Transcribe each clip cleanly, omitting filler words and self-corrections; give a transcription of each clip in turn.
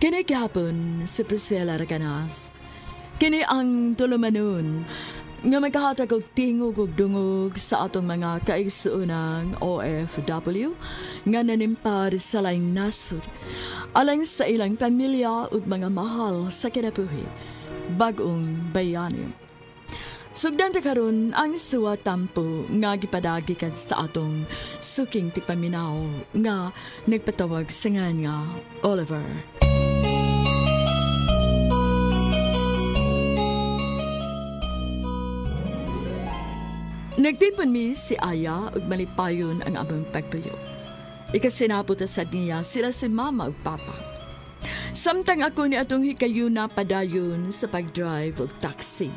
Kini gihapon si Priscilla Raganas. Kini ang tulumanon nga magkahatag og tingog ug dungog sa atong mga kaigsuonang OFW nga nanimpar sa laing nasod alang sa ilang pamilya ug mga mahal sa kinabuhi, bag-ong bayani. Sugdan ta karon ang suwa tampo nga gipadagi kad sa atong suking tipaminaw nga nagpatawag sa ngan nga Oliver. Nagtipon mi si Aya ug malipayon ang among pagpuyo. Ikasinabot sa niya sila si Mama ug Papa. Samtang ako ni atong hikayuna padayon sa pag-drive og taxi.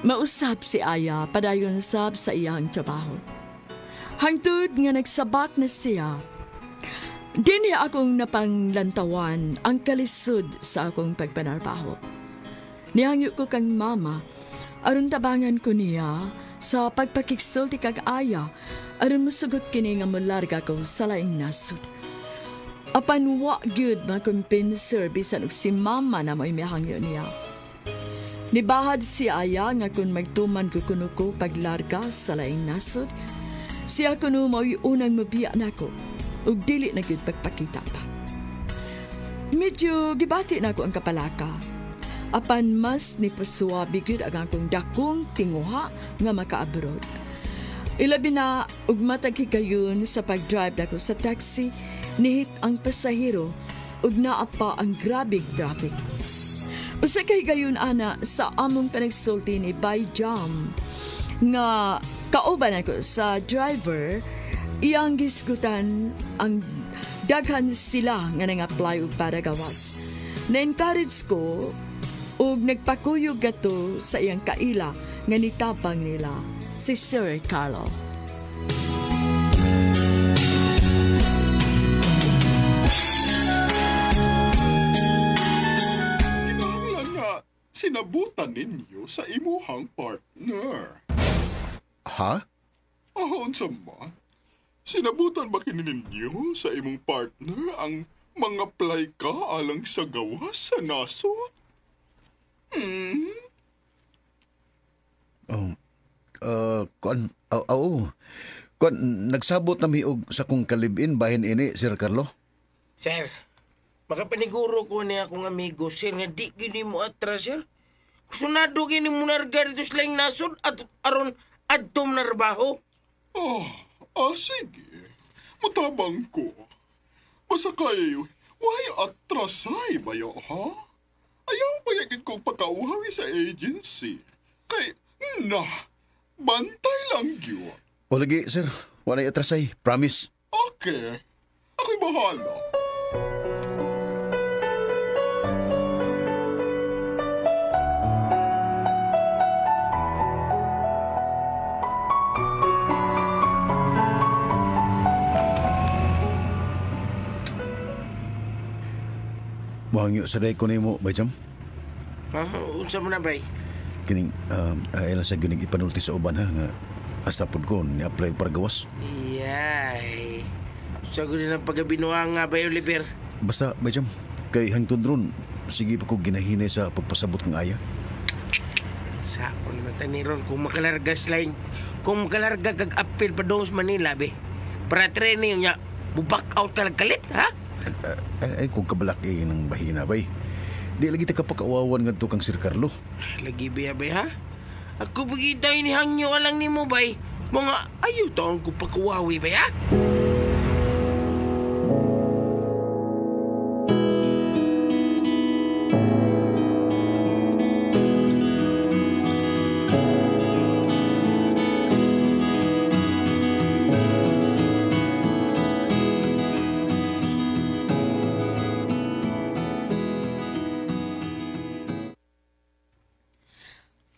Mausap si Aya padayon sab sa iyang trabaho. Hangtod nga nagsabak na siya, dinhi akong napanglantawan ang kalisod sa akong pagpanarbaho. Nihangyo ko kang Mama, aron tabangan ko niya sa pagpakigsulti kag Aya, aron mosugot kini nga molarga ko sa laing nasod. Apan wa gyud makumpinser bisan og si Mama na mo'y mihangyo niya. Nibahad si Aya nga kung magtuman ko kuno ko paglarga sa laing nasod, siya kuno mo'y unang mabiya nako ug dili na gyud pagpakita pa. Medyo gibati nako ang kapalaka. Apan mas ni pasuwabi gyud ang akong dakong tinguha nga maka-abroad. Ilabi na ug matag higayon sa pag-drive nako sa taxi, nihit ang pasahero ug naa pa ang grabeng traffic. Usa ka higayon ana sa among panagsulti ni Bay Jam nga kauban ako sa driver, iyang gisgutan ang daghan sila nga nang-apply og para gawas. Na-encourage ko ug nagpakuyog gato sa iyang kaila nga nitabang nila si Sir Carlo. Kinahanglan nga sinabutan ninyo sa imuhang partner. Ha? Unsa man? Sinabutan ba kini ninyo sa imong partner ang mga apply ka alang sa gawas sa nasod? Kuan, oo. Kuan, nagsabot na mi og sa kong kalibin bahin ini, Sir Carlo. Sir, makapaniguro ko ni akong amigo, sir, nga di gini mo atras, sir. Kusunado gini mo narga dito sa laing nasod at aron adtom narbaho. Sige. Matabang ko. Basta kayo, why atrasay ba yo, ha? Ayaw ba yagin kong pagkauhawi sa agency? Kay, na, bantay lang yun. O lagi, sir. Walay atrasay. Promise. Okay. Ako'y bahala. Muhangyo sa day ko nimo, Bay Jam. Unsa mo na, bay? Kining, ilang sa gining ipanulti sa uban, ha, nga hasta pod ko ni-apply para gawas. Iyay. Sa gud na pagabinuha nga, bay Oliver. Basta, Bay Jam, kay hangtod ron, sige pa ko ginahinay sa pagpasabot kang Aya. Sa ako naman taniron, kung makalarga line, kung makalarga kag appeal pa doon sa Manila, be. Para training niya, buback out ka lang kalit, ha? Ay, kung kabalak ng bahina, bay. Di lagi ta kapag-awawan nga to kang Sir Carlo. Lagi ba, bay, ha? Ako bagita inihangyo ka lang ni mo, bay. Mga ayaw taon ko pagkawawi, bay, ha?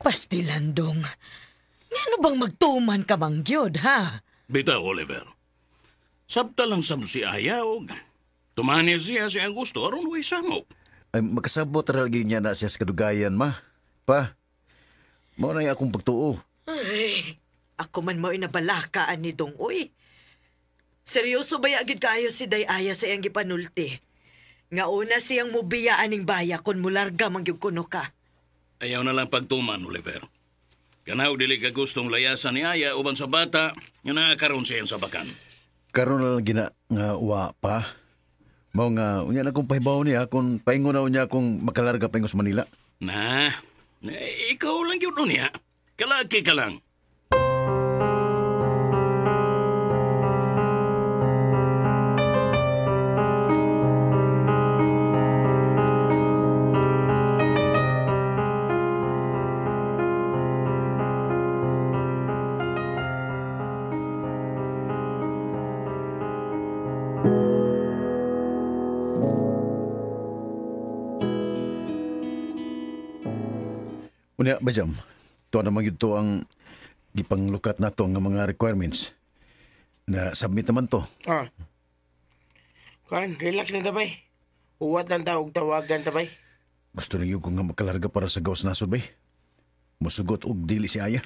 Pastilandong, ngano bang magtuman ka bang gyud, ha? Bitaw, Oliver. Sabta lang sa si Aya og tumani siya si Augusto aron way samok. Ay, makasabot ra lagi niya na siya sa kadugayan, ma. Pa, mao na akong pagtuo. Ay, ako man mo'y nabalakaan ni Dong, uy. Seryoso ba yagid kayo si Day Aya sa iyang gipanulti? Nga una siyang mubiya aning baya kung mularga mangyug kuno ka. Ayaw na lang pagtuman, Oliver. Kanaw dili ka gustong layasan ni Aya uban sa bata nga nakakaroon siya sa bakan. Karon na lang gina nga wa pa. Mao nga unya na kong pahibaw niya kung paingon na unya kung makalarga paingon sa Manila. Na, ikaw lang yun unya. Kalaki ka lang. Unya ba jam? Tuwa naman gyud to ang gipanglukat nato nga mga requirements. Na submit naman to. Ah. Kuan, relax na tabay. Uwat lang ta og tawagan tabay. Gusto rin yun ko nga makalarga para sa gawas nasod bay. Musugot og dili si Aya.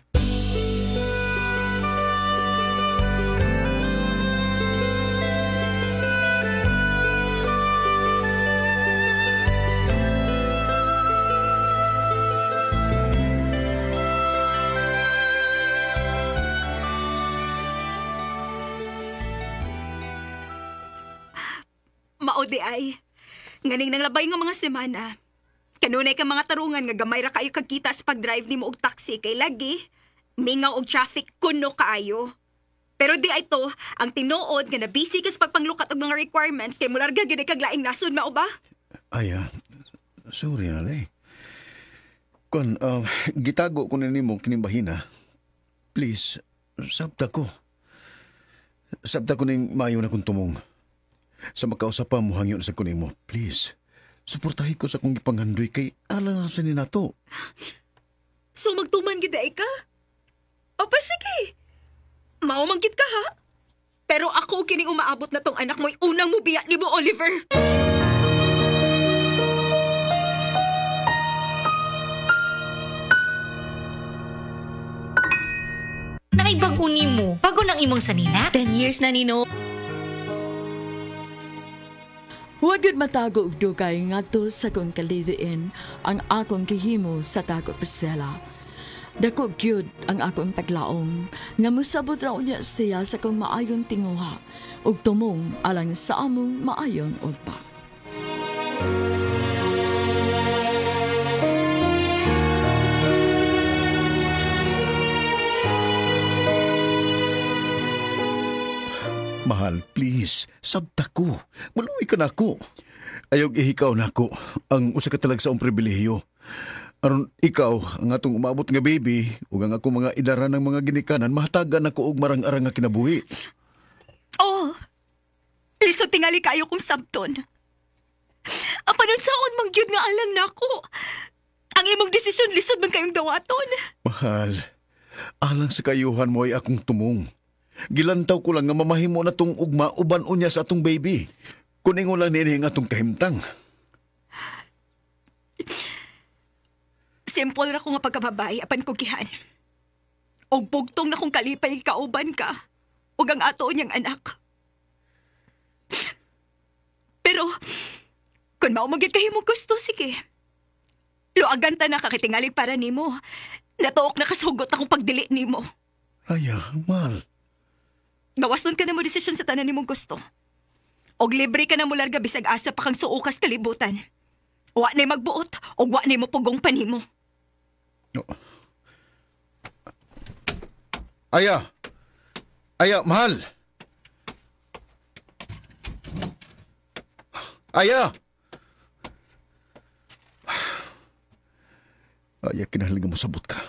Mao di ay. Nganing nang labay nga mga semana. Kanunay ka mga tarungan nga gamay ra kayo kagkita sa pag-drive nimo og taxi kay lagi mingaw og traffic kuno kaayo. Pero di ay to, ang tinuod nga na busy ka sa pagpanglukat og mga requirements kay mularga gyud kag laing nasod mao ba? Aya, sorry na lay. Kon, gitago ko na nimo kining bahina. Please, sabta ko. Sabta ko ning maayo na kong tumong. Sa makausap pa mo hangyo na sa kunin mo. Please, suportahi ko sa kong gipanghandoy kay alang na sa ninato. So magtuman gid ay ka? O pa sige. Mao man gid ka ha. Pero ako kining umaabot na tong anak mo'y unang mubiya nimo, Oliver. Naibag uni mo. Bago ng imong sanina? 10 years na nino. Huwag yun matago og dugay ngadto sa kong kaliviin ang akong gihimo sa Tago Priscilla. Dako gyud ang akong paglaom nga mosabot ra unya siya sa kong maayong tinguha ug tumong alang sa among maayong ugpa. Mahal, please, sabta ko. Maluwi ka na ako. Ayaw ihikaw na ako ang usa ka talagsaong pribilehiyo. Aron ikaw, ang atong umabot nga baby, ug ang akong mga idara ng mga ginikanan, mahatagan ako og marang-arang nga kinabuhi. Oh, lisod tingali kayo kong sabton. Apan unsaon man gyud nga alang nako. Ang imong desisyon lisod man kayong dawaton. Mahal, alang sa kayuhan mo ay akong tumong. Gilantaw ko lang nga mamahimo na tong ugma uban unya sa atong baby. Kuningo lang niini ang atong kahimtang. Simple ra ko nga pagkababae apan kugihan. Og bugtong na kong kalipay kauban ka ug ang ato niyang anak. Pero kung mao man gyud kahimo gusto, sige. Luagan ta na kakitingali para nimo. Natuok na kasugot akong pagdili nimo. Aya, mahal. Gawas nun ka na mo desisyon sa tanan nimong gusto. Og libre ka na mo larga bisag asa pa kang suokas kalibutan. Wa na'y magbuot, og wa na'y mopugong panimo. No. Aya! Aya, mahal! Aya! Aya, kinahanglan mo sabot ka.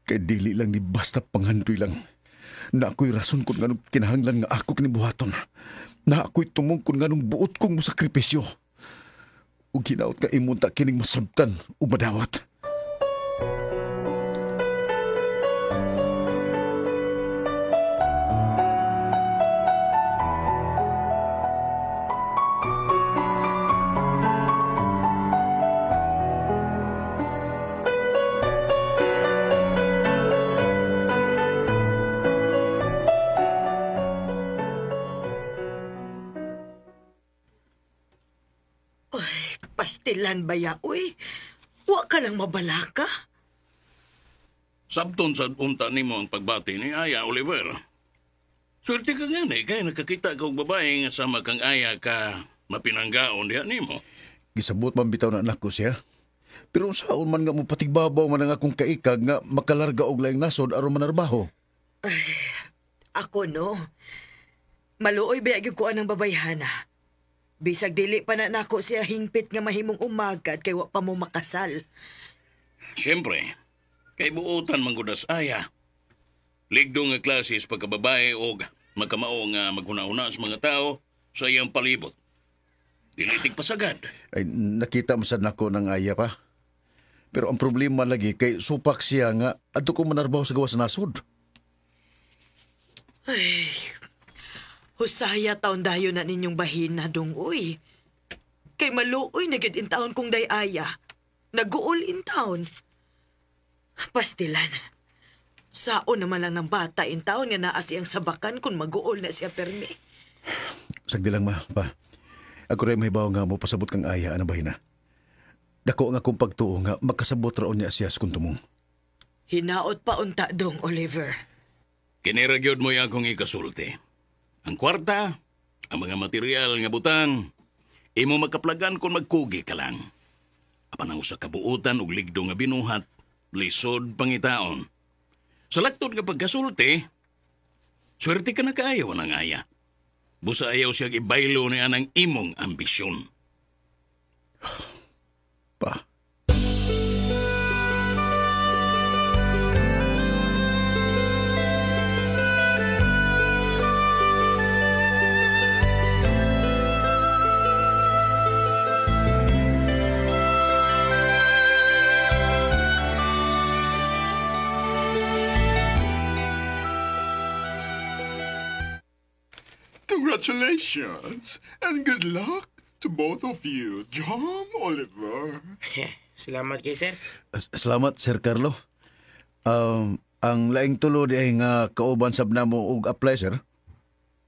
Kay dili lang ni basta panghandoy lang. Na ako'y rason kung nganong kinahanglan nga ako kinibuhaton. Na ako'y tumong kung nganong buot kong mosakripisyo. Ug hinaot ka imunta kining masabtan ug madawat. Pastilan ba ya, uy? Wa ka lang mabalaka. Sabton sa unta nimo ang pagbati ni Aya, Oliver. Swerte ka nga ni, kay nakakita ka og babae nga sama kang Aya ka mapinanggaon diha nimo. Gisabot man bitaw na anak ko siya. Pero saon man nga mo patigbabaw man ang akong kaikag nga makalarga og laing nasod aron manarbaho. Ako no. Maluoy ba gyud ko anang babayhana. Bisag dili pa na nako siya hingpit nga mahimong umagad kay wa pa mo makasal. Siyempre, kay buotan man gud as Aya. Ligdo nga klase sa pagkababae og makamao nga maghuna-huna sa mga tao sa iyang palibot. Dilitig pasagad. Ay, nakita mo sad nako ng Aya pa. Pero ang problema lagi kay supak siya nga adto ko manarbaho sa gawas nasod. Ay, husaya taon dayon na ninyong bahina dong uy. Kay maluoy na gyud in taon kong day Aya. Naguol in taon. Pastilan. Sao naman lang ng bata in taon nga naa siyang sabakan kung maguol na siya permi. Sagdi lang ma, pa. Ako rin mahibaw nga mo pasabot kang Aya ana bahina. Dako nga akong pagtuo nga makasabot raon niya siya sa kuntumong. Hinaot pa unta dong, Oliver. Kinira gyud mo akong ikasulti. Ang kwarta, ang mga material nga butang, imo makaplagan kung magkugi ka lang. Apan ang usa ka buotan og ligdo nga binuhat, lisod pangitaon. Sa laktod nga pagkasulti, swerte ka na kaayo ng Aya. Busa ayaw siya ibaylo niya ng imong ambisyon. Pa. Congratulations and good luck to both of you, John Oliver. Salamat kay sir. Salamat, Sir Carlo. Ang laing tulo di ay nga kauban sab namo og apply, sir.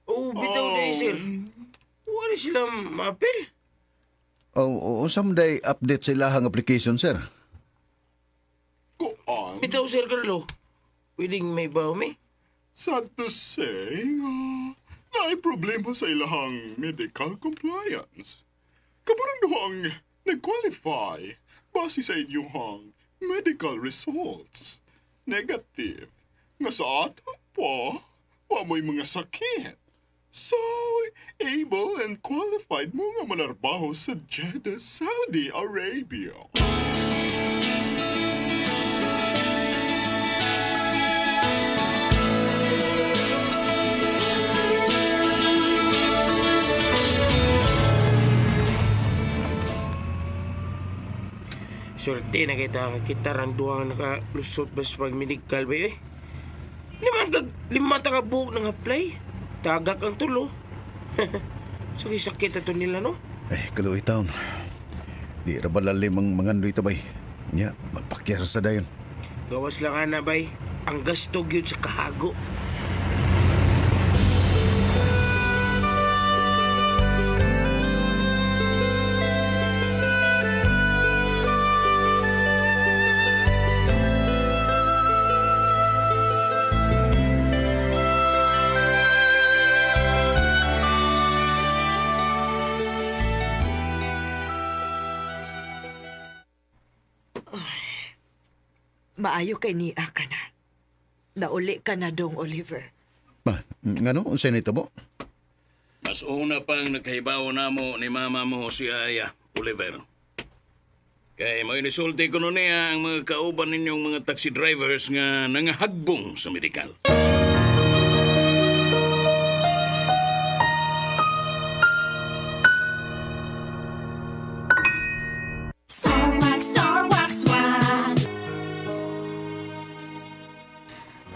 Oh, bitaw day sir. Wala sila maapil. Oh, unsa man day update sa ilahang application, sir? Kuan, Bitaw sir Carlo. Pwedeng may bawo mi. sad to say nga naay problema sa ilahang medical compliance. Kaburang duha ang nag-qualify base sa inyong medical results. Negative. Nga sa ato pa, wa mo'y mga sakit. So, able and qualified mo nga manarbaho sa Jeddah, Saudi Arabia. Swerte na kita kita rang duha nga nakalusot ba sa pag-medical ba eh. Lima ta ka buok nang apply. Tagak ang tulo. Sakit-sakit ato nila no. Ay, kaluoy taon. Di ra ba lalim ang mga andoy tabay. Nya, magpakyasa sa dayon. Gawas lang ana bay. Ang gasto gyud sa kahago. Maayo kay niya ka na. Nauli ka na dong, Oliver. Ma, ngano? Unsay nahitabo? Mas una pang nakahibaw namo ni mama mo si Aya, Oliver. Kay mo inisulti ko nun niya ang mga kauban ninyong mga taxi drivers nga nangahagbong sa medikal.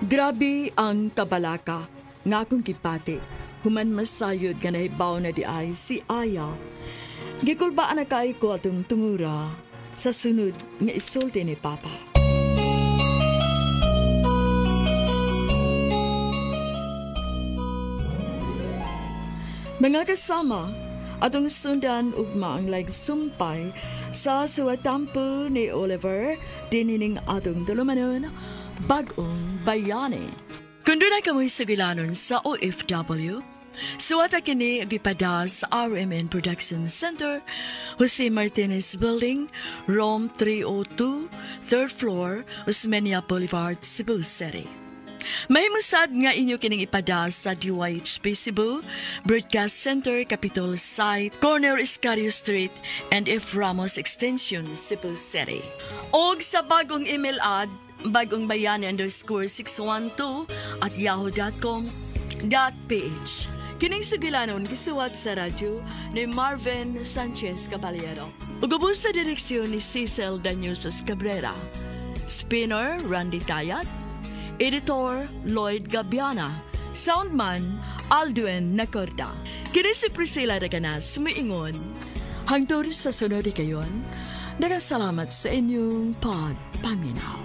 Grabe ang kabalaka nga akong gipati. Human masayod nga nahibaw na di ay si Aya. Gikulbaan na kay ko atong tungura sa sunod nga isulti ni Papa. Mga kasama, Atong sundan ugma ang like sumpay sa suwatampo ni Oliver dinining atong tulumanon, Bagong Bayani. Kung doon ay kamoy sugilanon sa OFW, suwata kini ug ipada sa RMN Production Center, Jose Martinez Building, Room 302, 3rd floor, Osmeña Boulevard, Cebu City. Mahimong sad nga inyo kining ipada sa DYHP Cebu, Broadcast Center, Capitol Site, Corner Escario Street, and F. Ramos Extension, Cebu City. Og sa bagong email ad, bagongbayani_612@yahoo.com.ph. Kining sugilanon gisuwat sa radyo ni Marvin Sanchez Caballero. Ug ubos sa direksyon ni Cecil Danyusos Cabrera. Spinner Randy Tayat. Editor Lloyd Gabiana. Soundman Aldwin Nacorda. Kini si Priscilla Reganas, muingon. Hangtod sa sunod kayon, nagасalamat sa inyong pagpaminaw.